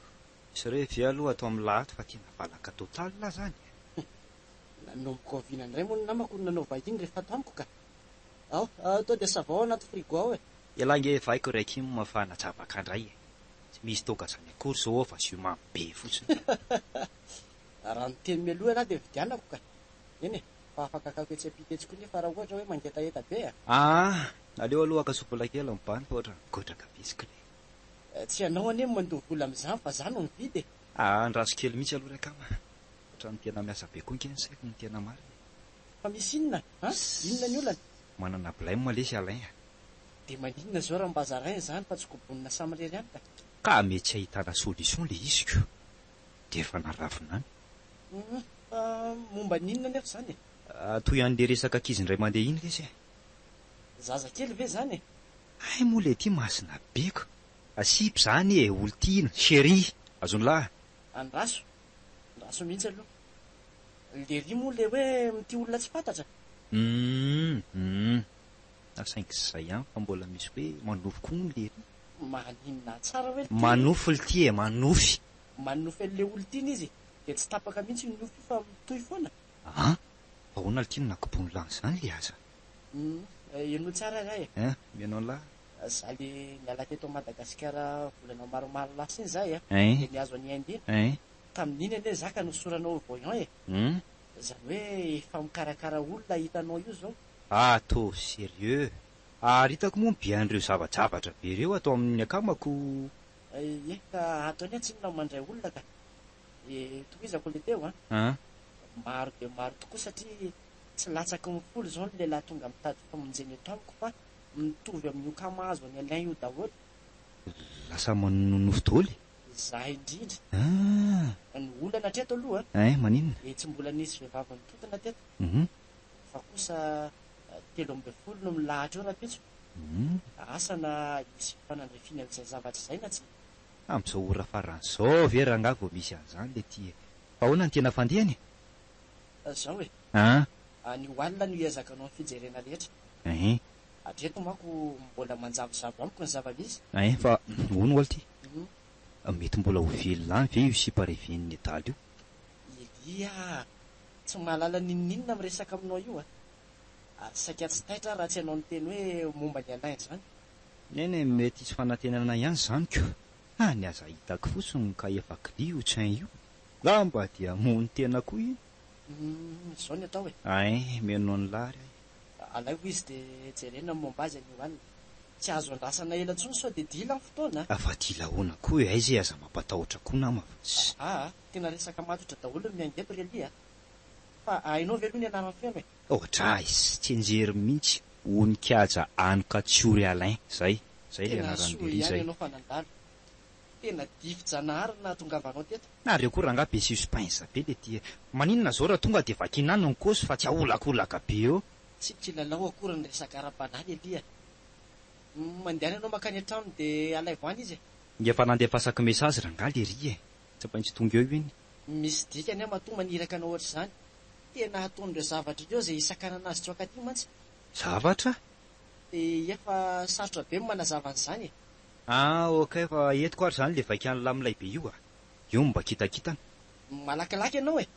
Misy revy aloha ato amin'ny lahy ato fa tena valaka total zany e! Nanomboka oviana indray moa ny namako no nanao vahiny rehefa ato amiko ka? Ao, to dia savao ao anaty frigo ao e! Elah nge vaiko ry Akim fa najabaka ndray e! Tsy misy toaka zany akory zao ao fa jus mamy be fotsiny. Raha niteny mialoha ialahy dia vidianako ka! Eny e, fa afaka akako etsy ampita etsy koa nefa raha ohatra hoe mangetaheta be a! Aa! Aleo aloha haka sokola kely ny bandy fa ohatran'ny godraka be izy kle. Tsy ianao anie no mandoa vola amin'izany fa za no mividy e! Aa! Andraso kely mihitsy aloha ry akama a! Ohatran'ny tena miasa be koa nge ny saiko no tena marina e! Fa misy inona an? Inona ny olana? Manana blème lesy Alain a! Dia maninona izao raha mba zaraina izany fa tsy kobonina samirery ihany ka? Ka mety tsy ahitana solution le izy ko! Dia efa naravina any. Humm fa momba ny inona anefa izany e? Toy an'le resaka ankizy indray mandeha iny lesy e! Zaza kely ve izany e? Hay moa le ty masina be ko! Asipo izany e, olon-tiana, chérie! Azon'lah! Andraso, andraso mihitsy aloha. Lery moa le hoe mitia olona tsy fantatra? Humm humm saingy zay ihany fa mbola misy hoe manofy koa hono lery. Maninona tsara hoe lty? Manofy lty e, manofy. Manofy an'le olon-tiana izy dia tsy tapaka mihitsy io nofy io fa mitohy foana. An! Fa ahoana lty no nakobon'i lany zany le aza? Humm henoy tsara ary aho e. Hein, mihaino an'lah. Za le niala teto Madagasikara volana maromaro lasa iny za e, Hein. dia nihazo an'i Inde iny. Hein. Tamin'iny anie za ka nosoranao voyant e. Hum. Zany hoe efa mikarakara olona hitanao io zao. Ataovy sérieux. Ary hitako moa ny be an'ireo zavajavatra be ireo ato amin'ny akamako. Ie, ka ato anie tsinona mandray olona ka. E, tohizako le teo an. An. Maro dia maro tokoa satria tsy latsaky ny folo izao ny lehilahy tonga mitady famonjena eto amiko fa mitovy amin'io cas mahazo an'i Alain io daholo. Lasa manonofy daholo e. Izaho indrindra. Ah. Ny olana hatreto aloha. Ein, maninona? Dia tsy mbola nisy vehivavy nitontona teto. Mhm. Fa kosa 13 no milahatra eo rahampitso. Mhm. Asa na hisy fifanandrifiana amin'izay zavatra izay na tsia. Amin'izao ora farany izao ve rangahy vao misy an'izany le ty e? Fa ahoana ny tena fandehany e? Izao e. An. Anio alina no hiezaka hanao ny fijerena rehetra. Ein. Hatreto manko mbola manjavozavo amiko ny zava-misy. Ein, fa hono ho'a ty? Mety mbola ho velona any ve io sipa reven'ny nedala io? Elia a! Tsy mahalala n'inon'inona miresaka aminao io a! Ary saika tsy taitra aho raha tsy ianao niteny hoe momba an'i Alain izany. Neny e, mety hisy fanantenana ihany izany ko! Ah, ny aza hitako fotsiny ka efa kly io train io! Ngamba dia hamono tena koa iny! Humm, izao ny atao e! Ein, mino an'lah ary aho e! Alaivo izy dia jerena ny momba azy anio alina. Tsy azo andrasana ela intsony sao dia dila ny fotoana a! Fa dila ahoana koa e, aiza e, aza mampatahotra koa nama fa tsy. Aa, tena resaka matotra daholo ny miainga eto ry Elia a! Fa hainao ve aloha ny anarany feno e? Ohatray, tsy enjery mihitsy, Onikaja Anokatsihory Alain, zay, zay le Tena anaran'i soa Lery ihany zay. ianao fa nandalo. Tena difi-janahary ny nahatongavanao teto. Nareo koa rangaha be suspense be le ty e. Maninona zao raha tonga de vakiana any ny kôsy fa tsy aholakolaka be eo. Tsy kilalao akory ny resaka ara-panahy Elia a. Mandehana ianao mankany an-tranony dia alaivo any izy e. Efa nandefasako message rangaha lery e. Tsy maintsy tonga eo iny. Misy dikany aho matoa maniraka anao ohatr'izany. Tena hataon'ireo zavatra ireo izay hisakanana azy tsy ho ankaty mantsy. Zavatra? Dia efa sarotra be ny manazava an'izany e. Ah ok fa entiko ary izany le vaikan'lah milay be io a! Io no mba kitakitana. Malakilaky ianao e!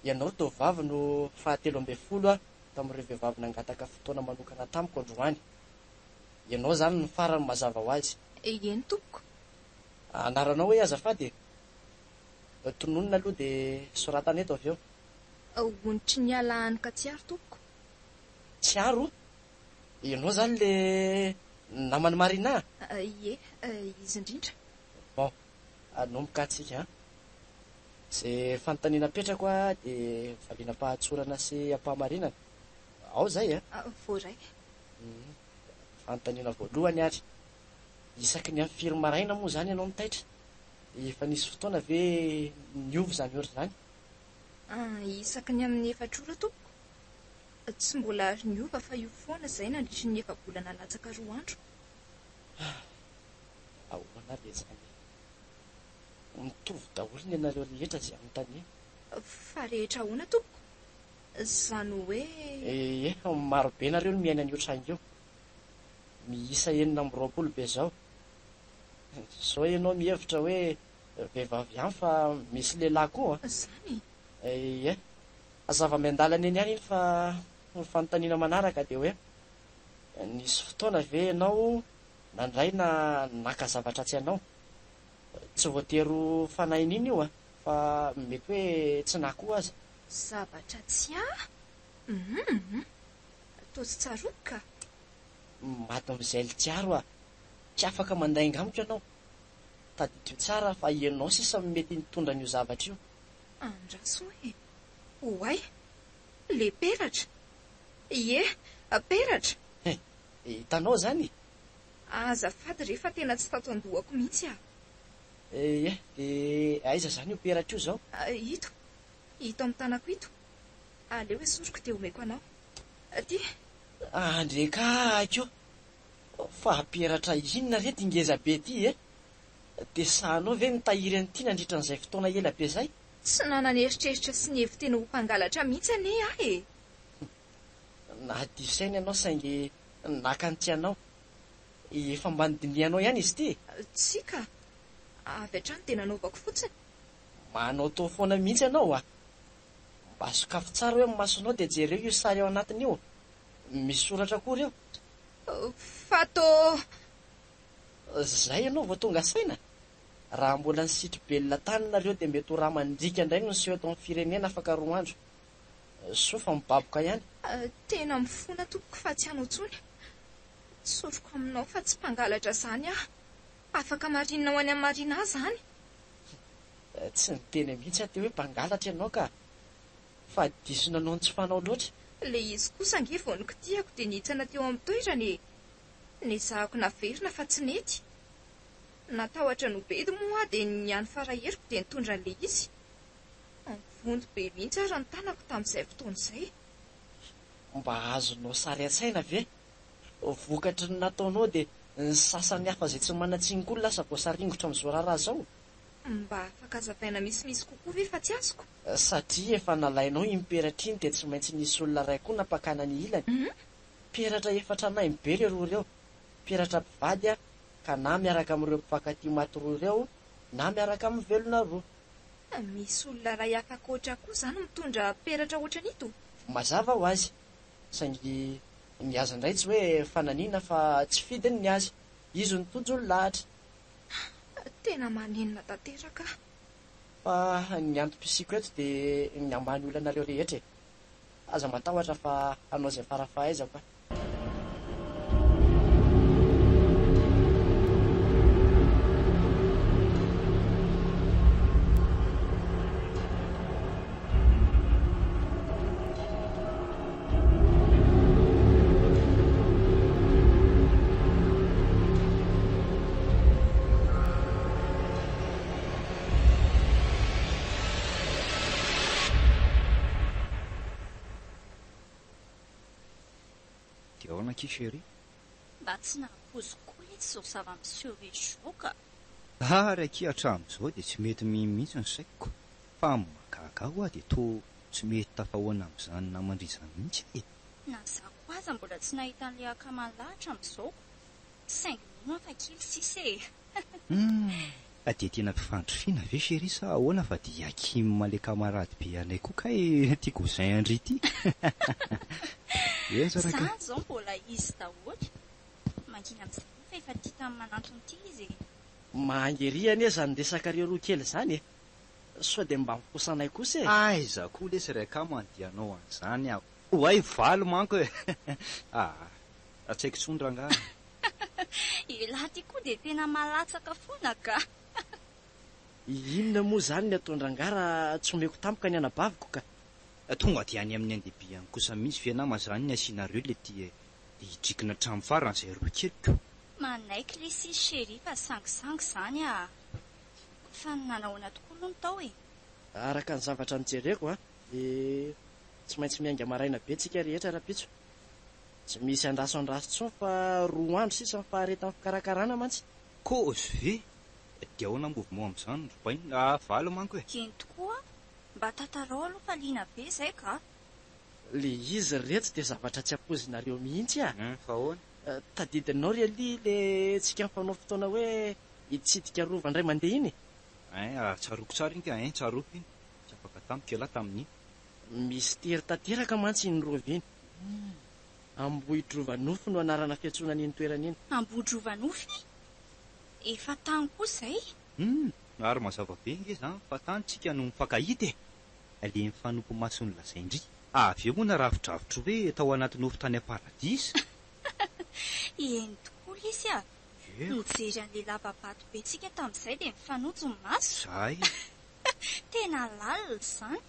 Ianao ry tovovavy no faha 13 tamin'ireo vehivavy nangataka fotoana manokana tamiko androany. Ianao izany no farany mazava ho azy. Eny tompoko. Anaranao hoe azafady e? Tononina aloha dia soratana eto avy eo. Onitry ny ala hanoka tsiaro tompoko. Tsiaro? Ianao izany le naman'i Marina? Ie, izy indrindra. Bon, hanomboka antsika an. Izay fanontaniana apetrako dia valiana am-pahatsorana sy am-pahamarinana. Ao izay an. Voaray. Fanontaniana voalohany ary. Isaky ny amin'ny firy maraina moa izany ianao no taitra? Efa nisy fotoana ve niova izany ora izany? Isaky ny amin'ny efatra ora tompoko. Tsy mbola ary niova fa io foana izay nandritry ny efa-bolana latsaka 2 andro. Ahoana re izany e? Mitovy daholo ny anareo rehetra izay anontaniana. Fa rehetra ahoana tompoko? Izany hoe. Ie, maro be nareo no miaina an'io tranga io. Miisa 26 be izao. Sao ianao mihevitra hoe vehivavy ihany fa misy lehilahy koa an? Izany e? Ie. Hazava miandalana eny ihany iny fa ny fanontaniana manaraka dia hoe nisy fotoana ve ianao nandray na naka zavatra tsy anao? Tsy voatery ho fanahin'iny io an, fa mety hoe tsy nahy koa aza. Zavatra tsy ahy? Hum. Toa tsy tsaroako ka. Mademoiselle Tsiaro a! Tsy afaka mandainga amiko ianao. Tadidio tsara fa ianao sisa no mety nitondra an'io zavatra io. Andraso e! Oay! Le peratra! Ie, peratra! He! Hitanao izany e! Azafady re fa tena tsy tato an-dohako mihitsy ah! Ie, dia aiza izany io peratra io izao? Ito, ito amin'ny tanako ito. Aleo esoriko dia omeko anao. Aty! Andrekahako! Fa peratra inona re ty ngeza be ty e? Dia sahanao ve nitahiry an'ity nandritra an'izay fotoana ela be izay? Tsy nanana eritreritra sy nihevi-tena ho mpangalatra mihitsy anie aho e! Nahadiso saina ianao saingy naka ny tsy anao. Efa mba nodinihanao ihany izy ity e? Tsia ka. Avy hatrany dia nanaovako fotsiny. Manao toa foana mihitsy ianao a! Mba sokafy tsara hoe ny masonao dia jereo io sary ao anatiny io. Misy soratra akory eo. Fa toa. Zay ianao vao tonga saina? Raha mbola nisitri-belona tany nareo dia mety ho rà mandriaka indray no niseho eto amin'ny firenena afaka roa andro. Soa fa mibaboka ihany. Tena mifona tompoko fa tsy hanao intsony. Tsoriko aminao fa tsy mpangalatra izany aho. Afaka marinina ho any amin'ny marina izany. Tsy niteny mihitsy aho teo hoe mpangalatra ianao ka. Fa diso nanao ny tsy fanao loatra. Ilay izy kosa ange vao nokitihako dia nihitsana teo amin'ny toerany e. Nezahako naverina fa tsy nety. Natahotra nobedy moa aho dia ny hany faraheriko dia nitondra an'ilay izy. Nivonto be mihitsy ary ny tanako tamin'izay fotoana izay. Mba azonao sary an-tsaina ve? Vokatry ny nataonao dia ny sasany hafa izay tsy manan-tsiny koa lasa voasaringotra amin'izao raharaha izao. Mba afaka azavaina misimisy kokoa ve fa tsy azoko? Satria efa nalainao iny peratra iny dia tsy maintsy nisy olona iray koa nampakana ny ilany. Peratra efa tranainy be ireo roa ireo. Peratra mpivady ka na miaraka amin'ireo mpifankatia maty roa ireo na miaraka amin'ny velona roa. Misy olona iray hafa ankoatra ahy koa izany mitondra peratra ohatran'ito? Mazava ho azy. Saingy ny azy indray tsy hoe fananiana fa tsy fidiny ny azy. Izy no tojo ny lahatra. Tena manenina tanteraka aho. Fa ny antom-pisiako eto dia ny hamaha ny olanareo rehetra e. Aza matahotra fa hanao izay fara-fahaizako aho. Dia ahoana akia chérie? Mba tsy nampoiziko koa letsy izao zava-miseho izao ka! Ary akia hatramin'izao dia tsy mety mino mihitsy ny saiko fa ny mahagaga ahy ho'a dia toa tsy mety tafahoana amin'izany naman-dry izany mihitsy aho e! Na za koa aza mbola tsy nahita an'ilay akaman'lah hatramin'izao saingy mino aho fa kely sisa e! Humm! Dia tena mpifandrifiana ve chérie sa ahoana fa dia Hakim le camarade be anay koa kay ity cousin an-dry ity? Eny zara ka. Zany zao mbola izy daholo. Mangina amin'izay aloha fa efa tia tamin'ny manantona ity izy e. Mahangy ery anie izany resakareo roa kely izany e! Sao dia mba mifosa anay kosa e! Aiza koa lesy ry akama no dia hanao an'izany aho. Oay valo manko e! Aa! Tsy haiko intsony rangahy. Elah ty koa dia tena malatsaka foana ka! Inona moa izany ny ataon-drangahy raha tsy omeko tampoka ny anabaviko ka! Tonga dia any amin'ny andebiany kosa mihitsy ve nama izany ny asianareo le ty e! Dia hidrikina hatramin'ny farany izay roa keliko. Manaiky lesy izy chérie fa sangisangy izany ah! Fa nanahoana tokoa aloha ny tao e? Araka ny zavatra nojereko an, dia tsy maintsy miainga maraina be tsika rehetra rahampitso. Tsy misy andraso andraso intsony fa roa andro sisa ny faharetan'ny fikarakarana mantsy. Kôzy ve? Dia ahoana mouvement amin'izany ry bainina ah valo manko e! Eny tokoa, mba tantarao aloha fa liana be izay ka! Le izy ry reto dia zavatra tsy ampoizinareo mihitsy ah! Hum, fa ahoana? Tadidinao ry Elia le tsika nifanao fotoana hoe hitsidika rova indray mandeha iny? Hein, tsaroako tsara iny ka, hein, tsaroako iny. Tsy afaka tamiko ialahy tamin'iny. Mistery tanteraka mantsy iny rova iny. Ambohidrovanofy no anarana fiantsoana an'iny toerana iny. Ambohidrovanofy? Efa tany koa izay? Humm, ary mazava be ange izany fa tany tsika no mifankahita e! Le mifanompo maso nolazain-dry. Avy eo moa narafidrafitro hoe tao anaty nofy tany am-paradisa. Eny tokoa lesy a! Nijery an'ilay lava-bato be tsika tamin'izay dia nifanojo ny maso. Zay. Tena lalina izany.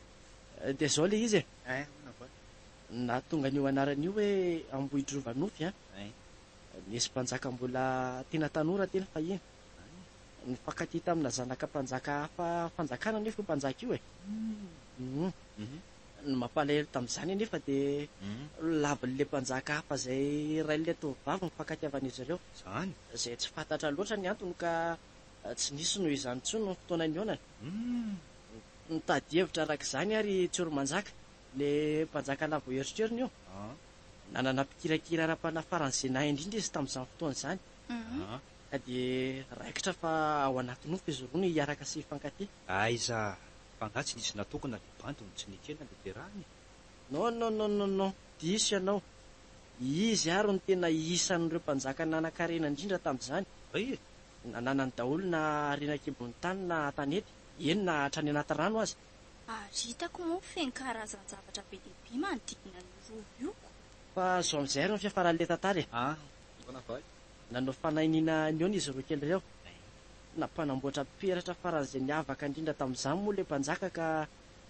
Dia izao ilay izy e. Hein, ahoana va? Nahatonga an'io anarana io hoe Ambohidrovanofy an. Hein. Nisy mpanjaka mbola tena tanora teny fahiny. Nifankatia tamina zanaka mpanjaka hafa fanjakana anefa io mpanjaka io e. Ny mampalahelo tamin'izany anefa dia lavin'ilay mpanjaka hafa izay rain'ilay tovovavy ny fifankatiavan'izy ireo. Izany? Izay tsy fantatra loatra ny antony ka tsy nisy noho izany intsony ny fotoana nihaonana. Nitady hevitra araka izany ary i Tsiromanjaka, ilay mpanjaka lavo erotrerony io. Nanana mpikirakira ara-panahy faran'izay nahay indrindra izy tamin'izany fotoana izany. Ka dia raikitra fa ao anaty nofy izy roa no hiaraka sy hifankatia. Aiza, fa angaha tsy nisy natokana ilay bandy no tsy nekena ilay terahany e? Non non non non non, diso ianao. Izy ary no tena isan'ireo mpanjaka nanan-karena indrindra tamin'izany. Hay e! Nananany daholo na harena an-kibon'ny tany na an-tanety, eny na hatrany anaty rano aza. Ary hitako moa feno karazan-javatra be dia be manodidina an'io rova io ko. Fa zao amin'izay ary ny fiafaran'ilay tantara e! Ah, mpanavay. Nanao fanainiana nihaona izy roa kely ireo. Nampanamboatra peratra faran'izay niavaka indrindra tamin'izany moa ilay mpanjaka ka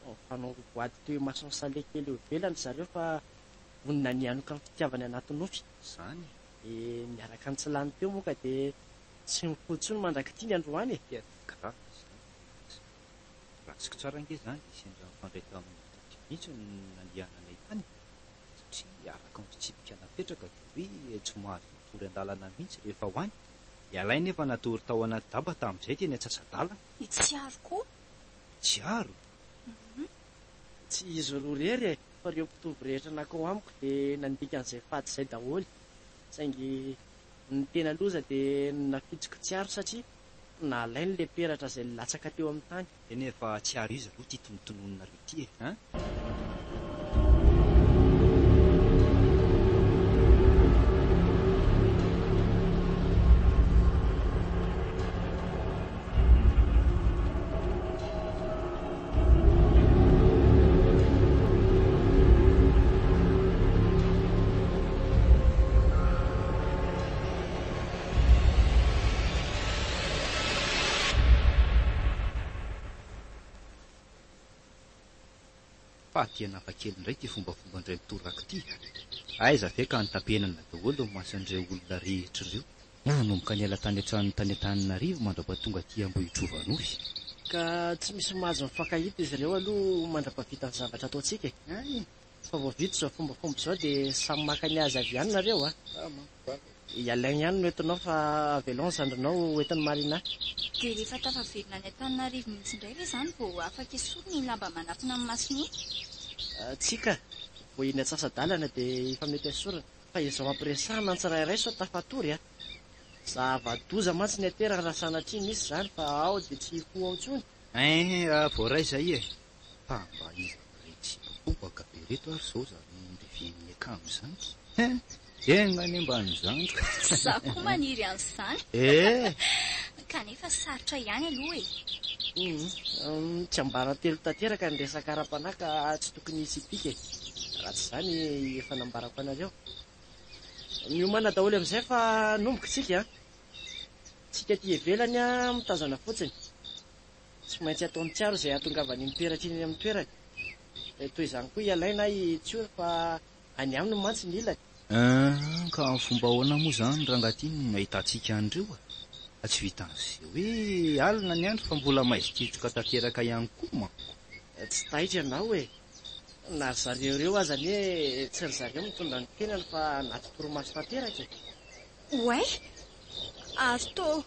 nifanao voady teo imason'ny sale kely eo ivelany ry zareo fa vonona ny hianoka ny fitiavany anaty nofy. Izany e! Dia niaraka nitsilany teo moa ka dia tsy nifoha intsony mandrak'ity ny androany e! Tena grave izany ilay izy. Raha azoko tsara ange izany dia sendra nifandray tamin'ny Daddy mihitsy no nandehananay tany satria araka ny fitsipika napetraka dia hoe tsy mahazo matory an-dalana mihitsy rehefa ho any. Ialahy nefa natory tao anaty daba tamin'izay teny antsasa-dalana. I Tsiaro koa. Tsiaro? Tsy izy roa irery e, fa ireo mpitovo rehetra nankao amiko dia nandika an'izay fady izay daholo. Saingy ny tena loza dia ny nafitsiko Tsiaro satria nalainy ilay peratra izay nilatsaka teo amin'ny tany. Eny e, fa Tsiaro iza aloha ity tonontononinareo ity e, an? Fa tena hafa kely indray ity fombafomban-dray mitoraka ity. Aiza ve ka nitapenana daholo ny mason'ireo olona rehetra ireo. Nanomboka niala tany an-tranony tany Antananarivo mandrapatonga aty Ambohidrovanofy. Ka tsy misy mahazo mifankahita izy ireo aloha mandrapahavita ny zavatra ataontsika e. Fa vao vita izao fombafomba izao dia samy maka ny azy avy ihany nareo a. I Alain ihany no entinao fa avelao ny zandrinao ho entin'i Marina. Dia rehefa tafaverina any Antananarivo mihitsy indray ve izany vao afaka esorina iny lamba manafina ny masony iny? Tsia ka, vao eny antsasa-dalana dia efa mety esorina. Fa izao ampiresahana ny tsirairay sao tafatory a! Zava-doza mantsy ny aterany raha sanatria misy izany fa ao dia tsy hifoha ao intsony. Ein voaray izay e! Fa mba iza amin'ireto sipa bobaka be ireto ary izao izany reven'ny akama izany? Hein! Enga anie mba ny zandriko. Za koa maniry an'izany. Eh! Kanefa sarotra ihany aloha e! Humm, tsiambaratelo tanteraka ny resaka ara-panahy ka tsy tokony hisy hipika e! Raha tsy izany efa nambarako anareo. Miomàna daholo amin'izay fa hanomboka isika an! Tsika aty ivelany mitazana fotsiny. Tsy maintsy ataon'i Tsiaro izay hahatongavan'iny peratra iny eny amin'ny toerany. Toy izany koa i Alain na i Tsiory fa any aminy mantsy ny ilany. Ahh, ka amin'ny fomba ahoana moa izany rangahy ity no ahitantsika an'ireo a? Tsy vitan'izay hoe alina ny andro fa mbola maizin-kitroka tanteraka ihany koa manko. Tsy taitra ianao e! Na ry zareo ireo aza anie tsy ry zareo mitondra ny tenany fa anaty torimaso tanteraka e! Oay! Ary toa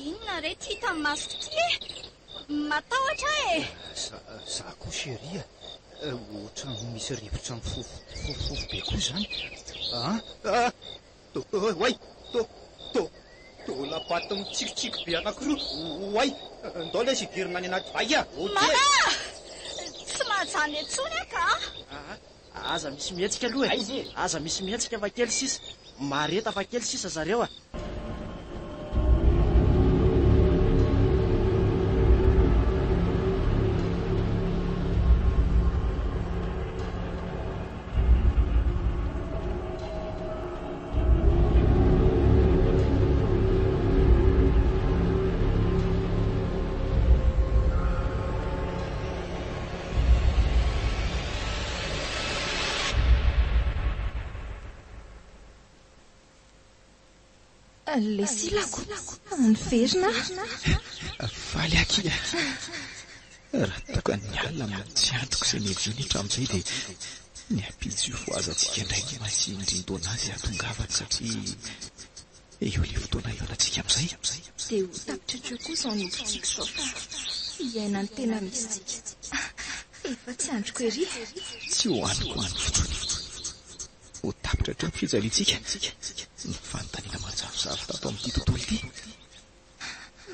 inona re ity hitan'ny masoko ity e? Matahotra aho e! Za koa chérie a! Ohatran'ny misy rivotra mifofofofo be koa izany an! Oay! To! To! Taolam-paty mitsikitsiky be anankiroa! Oay! Ndao lesy hidirina any anaty vay a! Ok! Mama! Tsy mahajanona intsony aho ka! Aa! Aza misy mihetsika aloha e! Aiza e? Aza misy mihetsika fa kely sisa! Mahareta fa kely sisa zareo a! Le silako, niverina aho. Faly aho kia. Raha toa ka niala amin'ny tsy antoko izay niaviany hatramin'izay dia ny ampitso io fohazantsika indray no maha-tsindrin-taona azy hahatongavany satria eo ilay fotoana hihaonantsika amin'izay. Dia ho tapitra hatreo koa izao nofintsika izao fa. Hiaina ny tena misy tsika. Efa tsy andriko ery. Tsy ho andriko any fotsiny. Ho tapitra hatreo ny fijaliantsika. Ny fanontaniana manjavozavo tato amin'ity tontolo ity.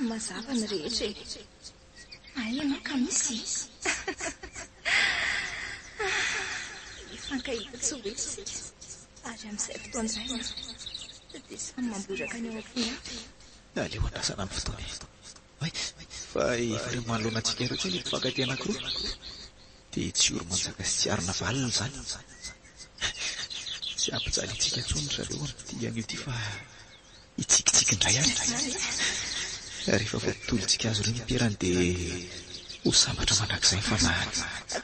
Mazava ny rehetra e. Hay ianao ka misy. Hifankahita tsy ho ela isika. Ary amin'izay fotoana izay dia samy mamboraka ny ao am-pony avy. Aleo andrasana ny fotoana e. Hay, fa efa ireo manoloana antsika ireo kay ilay mpifankatia anankiroa. Dia tsy ory manjaka sy tsy arina valiny izany. Tsy hampijaly antsika intsony ry zareo amin'ity anio ity fa hitsikitsiky indray ary. Rehefa voatolontsika azy ireo ny perany dia ho sambatra mandrakizay ny fanahiny.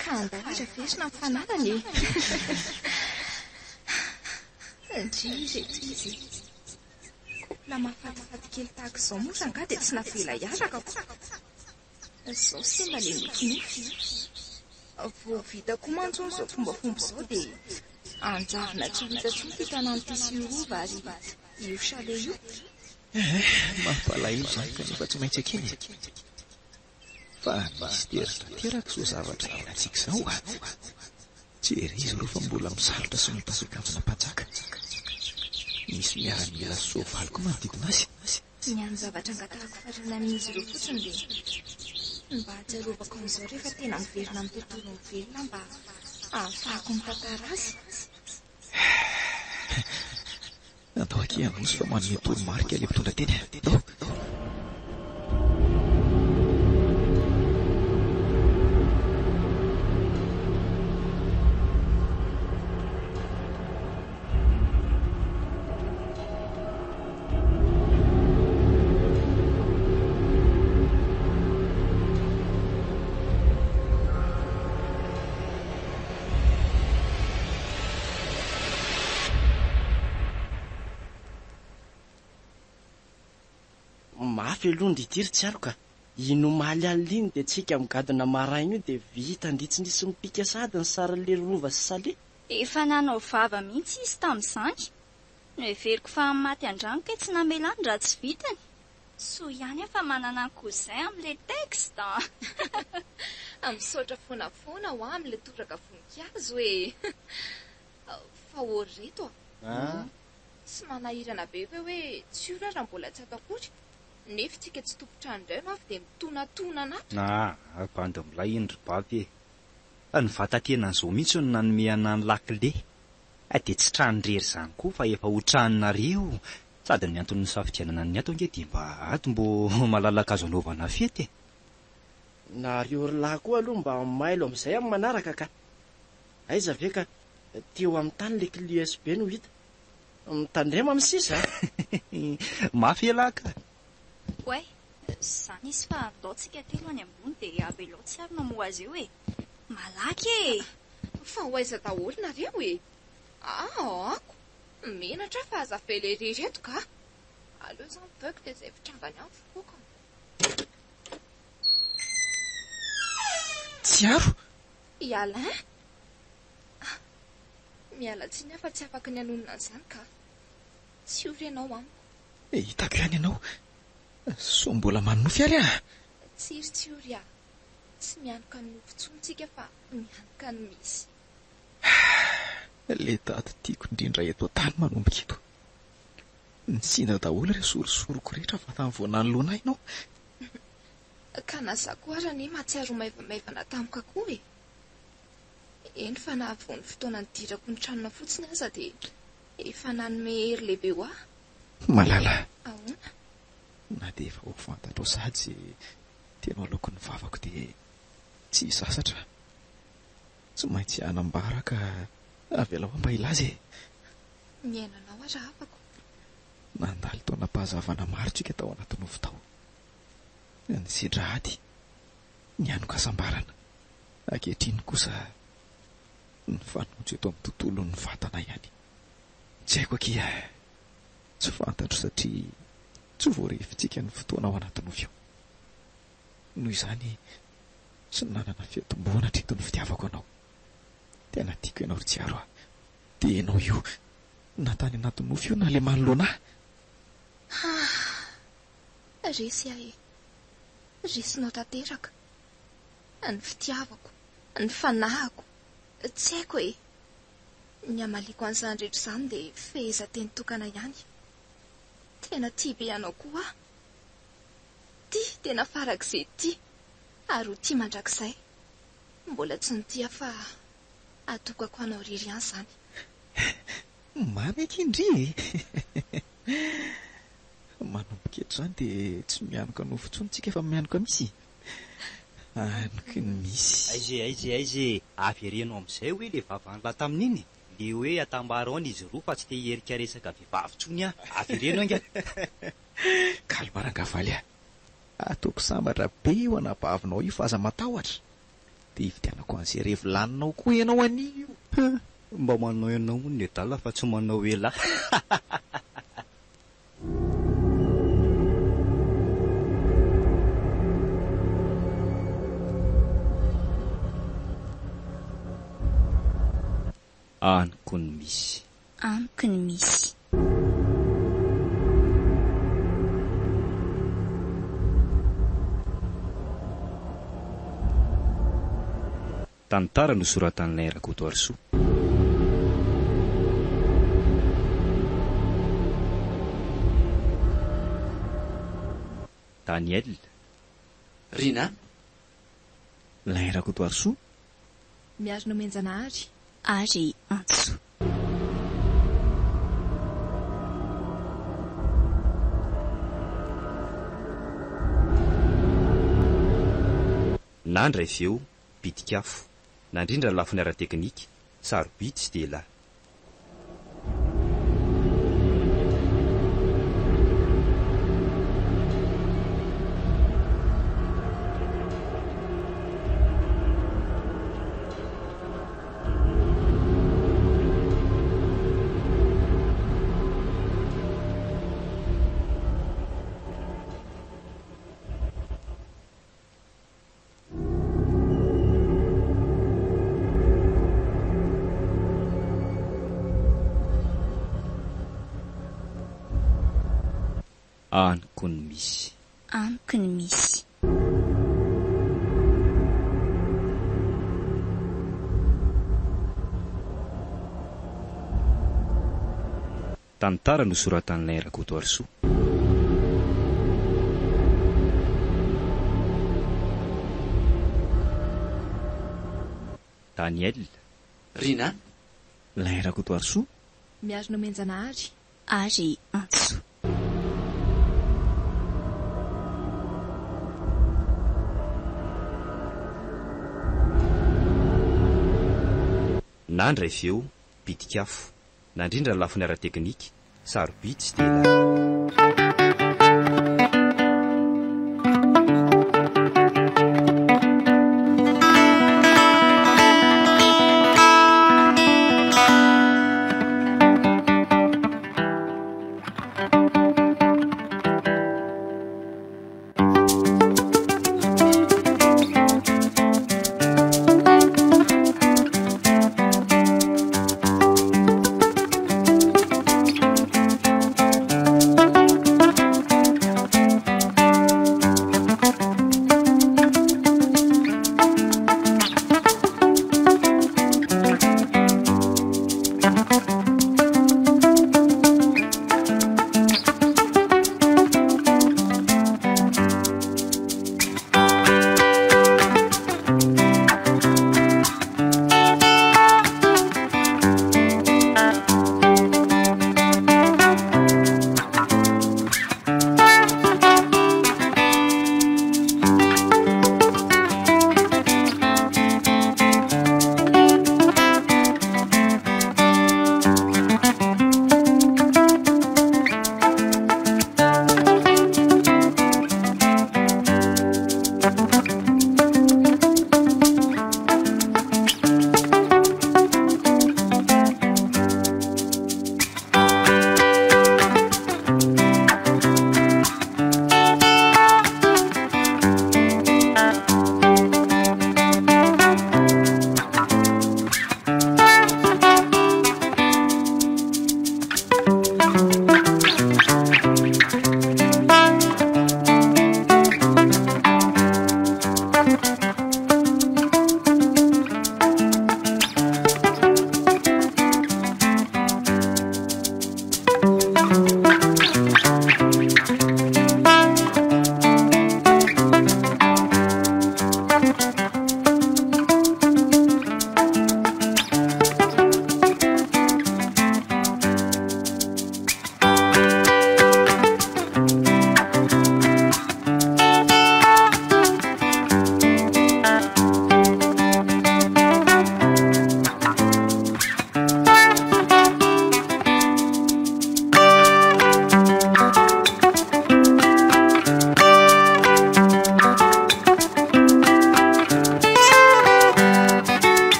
Ka andao ary averina ny fananany e! Ndry ireto izy e! Couple mahafatifaty kely tahaka izao moa rangahy dia tsy navela hiaraka ko! Izao simba ilay nofinofy. Vao vita koa mantsy hono izao fombafomba izao dia hanjavona tsy ho hita intsony ity tanàna ity sy io rova ary io chalet io. Eh, mampalahelo izany kanefa tsy maintsy ekena e! Fa mistery tanteraka izao zavatra iainantsika izao a! Jereo izy ireo fa mbola misalotra sy mitafy akanjona mpanjaka. Misy miaramila sy soavaly koa manodidina azy. Ny hany zavatra angatahako farany amin'izy ireo fotsiny dia ny mba hahatsiarovako an'izao rehefa tena miverina amin'ny tontolon'ny velona mba hahafahako mitantara azy. Andao akia hanosy fa manome toromarika ilay mpitondra teny a! Andao! Mafy aloha ndry ity ry Tsiaro ka! Iny omaly alina iny dia tsika migadona maraina io dia vita ndry tsy nisy mipika sahady ny sarin'ilay rova sy sale. Efa nanao vava mihitsy izy tamin'izany. Noheveriko fa maty an-drano kay tsy namelany raha tsy vitany. Soa ihany aho fa manana an'i cousin amin'ilay texte an! Misaotra foana foana hoa amin'ilay toraka voninkazo e! Fa ô ry reto a! Tsy manahirana be ve hoe tsy ora raha mbola tsy ato akory nefa tsika tsy tompon-trano indray no avy dia mitonatonana ato? Aa, bandy milay iny ry baby e! Ny vatan-tenan'izao mihitsy no nanome anà ny lakile. Dia tsy trano irery izany koa fa efa ho tranonareo. Sady ny antony nisafidianana ny ato ange dia mba ato mbô malalaka azo anaovana fety e! Nareo ry lahy koa aloha mba mailo amin'izay amin'ny manaraka ka! Aiza ve ka teo amin'ny tany ilay clé USB no hita. Mitandrema amin'ny sisa a! Mafy elah ka! Oay, zany izy fa andao tsika telo any ambony dia avelao tsy ary no hamoha azy eo e! Malaky e! Fa ho aiza daholo nareo e? Aako! Menatra aho fa aza avela irery eto ka! Aleo za mivoaka dia izay fitrangany any voakany. Tsiaro! I Alain? Ah! Miala tsiny aho fa tsy afaka ny hanonona an'izany ka! Tsy ory ianao amiko. Hitako ihany ianao. Sao mbola manonofy ary aho? Tsia ry tsy ory ah! Tsy mianoka ny nofy intsony tsika fa mianoka ny misy. Ilay daty tiako indrindra eto an-tany manomboka eto. Nisinda daholo ireo sorisoriko rehetra vantany vao nanoloana ahy ianao. Ka na za koa ary anie mahatsiaro ho maivamaivana tampoka koa e! Eny fa na vao ny fotoana nidirako ny tranonao fotsiny aza dia efa nanome hery lehibe ho ahy. Malala. Ahoana? Na dia efa ho fantatrao sahady izay tena aloaky ny vavako dia tsy hisasatra. Tsy maintsy hanambara ka avelao aho mba hilaza e! Mihaino anao aho rahavako. Nandalo taonam-pahazavana maro tsika tao anaty nofy tao. Nisedra ady, nianoka hasambarana. Ankehitriny kosa nifanojo eto amin'ny tontolon'ny vatana ihany. Tsy haiko akia, tsy fantatro satria tsy voarefintsika ny fotoana ao anaty nofy ao. Noho izany, tsy nanana fiatombohana hatreto ny fitiavako anao. Tena tiako ianao ry Tsiaro a! Dia ianao io, na tany anaty nofy io na ilay manoloana ahy. Hah! Resy aho e! Resinao tanteraka. Ny fitiavako, ny fanahiko, tsy haiko e! Ny hamaliako an'izany rehetra izany dia fehezanteny tokana ihany. Tena tia be anao koa aho. Tia, tena farak'izay tia, ary ho tia mandrakizay. Mbola tsy nitia fa atokako anao irery ihany izany. Mamy akia ndry e! Manomboka eto izany dia tsy mianoka nofo intsony tsika fa mianoka misy e! Anoky ny misy. Aiza e, aiza e, aiza e, avereno amin'izay hoe le vavan'lah tamin'iny e, le hoe atambaro any izy roa fa tsy te hiherika resaka vehivavy intsony aho, avereno ainga. Calme rangaha Valy a! Ataoko sambatra be io anabavinao io fa aza matahotra. Dia hividianako an'izay revy laninao koa ianao anio. Mba manao ianao hono nedala fa tsy manao elah. Amiko ny misy. Amiko ny misy. Tantara nosoratan'i Lain Rakotoarisoa. Daniel. Rina. Lain Rakotoarisoa. Miary Nomenjanahary. Ary Antso. Nandray feo, pitik'afo. Nandrindra ny lafiny ara-teknika, sarobidy sy dia. Amiko ny misy. Amiko ny misy. Tantara nosoratan'i Lain Rakotoarisoa. Daniel. Rina. Lain Rakotoarisoa. Miary Nomenjanahary. Ary Antso. Nandray feo, pitik'afo. Nandrindra ny lafiny ara-teknika, sarobidy sy tena.